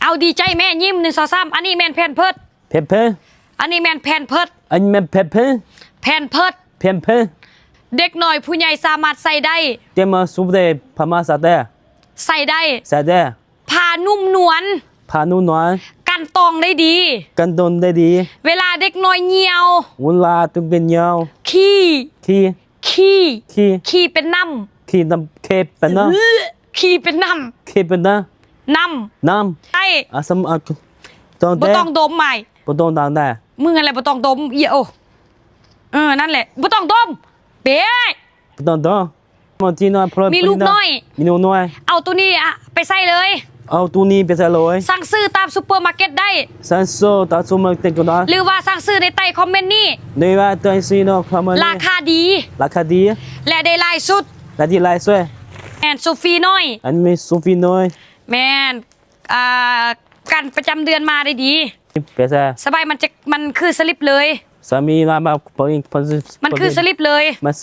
ເອົາດີໃຈແມ່ ຍິ້ມ ໜຶ່ງ ສອງ ສາມ ອັນນີ້ແມ່ນແພມເພີດ ແພມເພີດ ອັນນີ້ແມ່ນແພມເພີດ ອັນນີ້ແມ່ນແພມເພີດ ແພມເພີດ ແພມເພີດ ເດັກນ້ອຍຜູ້ໃຫຍ່ສາມາດໃສ່ໄດ້ ເຕມາສຸບເດ ພະມາສາແຕ ໃສ່ໄດ້ ໃສ່ໄດ້ ຜ້ານຸ້ມນວນ ຜ້ານຸ້ມນວນ ກັນຕອງໄດ້ດີ ກັນຕອງໄດ້ດີ ເວລາເດັກນ້ອຍຍ່ຽວ ເວລາເດັກນ້ອຍຍ່ຽວ ຂີ້ ຂີ້ ຂີ້ ຂີ້ ຂີ້ເປັນນ້ຳ ຂີ້ນ້ຳ ເຄເປັນນ້ຳ ເອີ ຂີ້ເປັນນ້ຳ ເຄເປັນນ້ຳ ນ້ຳ ນ້ຳ ໄດ້ ອາ ສຳ ອາ ຕ້ອງ ບໍ່ຕ້ອງດົມ ໄມ້ ບໍ່ຕ້ອງດັງແດ່ ມຶງຫັ້ນແຫຼະບໍ່ຕ້ອງດົມ ອີໂອ ເອີ ນັ້ນແຫຼະ ບໍ່ຕ້ອງດົມ ເບ້ ບໍ່ຕ້ອງດົມ ມີລູກນ້ອຍ ມີລູກນ້ອຍ ເອົາໂຕນີ້ ອະ ໄປໃສ່ເລີຍ ເອົາໂຕນີ້ໄປໃສ່ເລີຍ ສັ່ງຊື້ຕາມຊຸບເປີມາເກັດໄດ້ ສັ່ງຊື້ຕາມຊຸບເປີມາເກັດກໍໄດ້ ຫຼືວ່າສັ່ງຊື້ໃນໃຕ້ຄອມເມັນນີ້ ຫຼືວ່າໃຕ້ຊີໂນຄອມເມັນນີ້ ລາຄາດີ ລາຄາດີ ແລະໄດ້ຫຼາຍຊຸດ ແລະໄດ້ຫຼາຍຊຸດ ແມ່ນໂຊຟີນ້ອຍ ອັນນີ້ໂຊຟີນ້ອຍ ແມ່ນ ອ່າ ການປະຈຳເດືອນມາໄດ້ດີ ເປັນຊະ ສະບາຍ ມັນຈະ ມັນຄືສະລິບເລີຍ ສາມີມາ ມາ ມັນຄືສະລິບເລີຍ ມັນ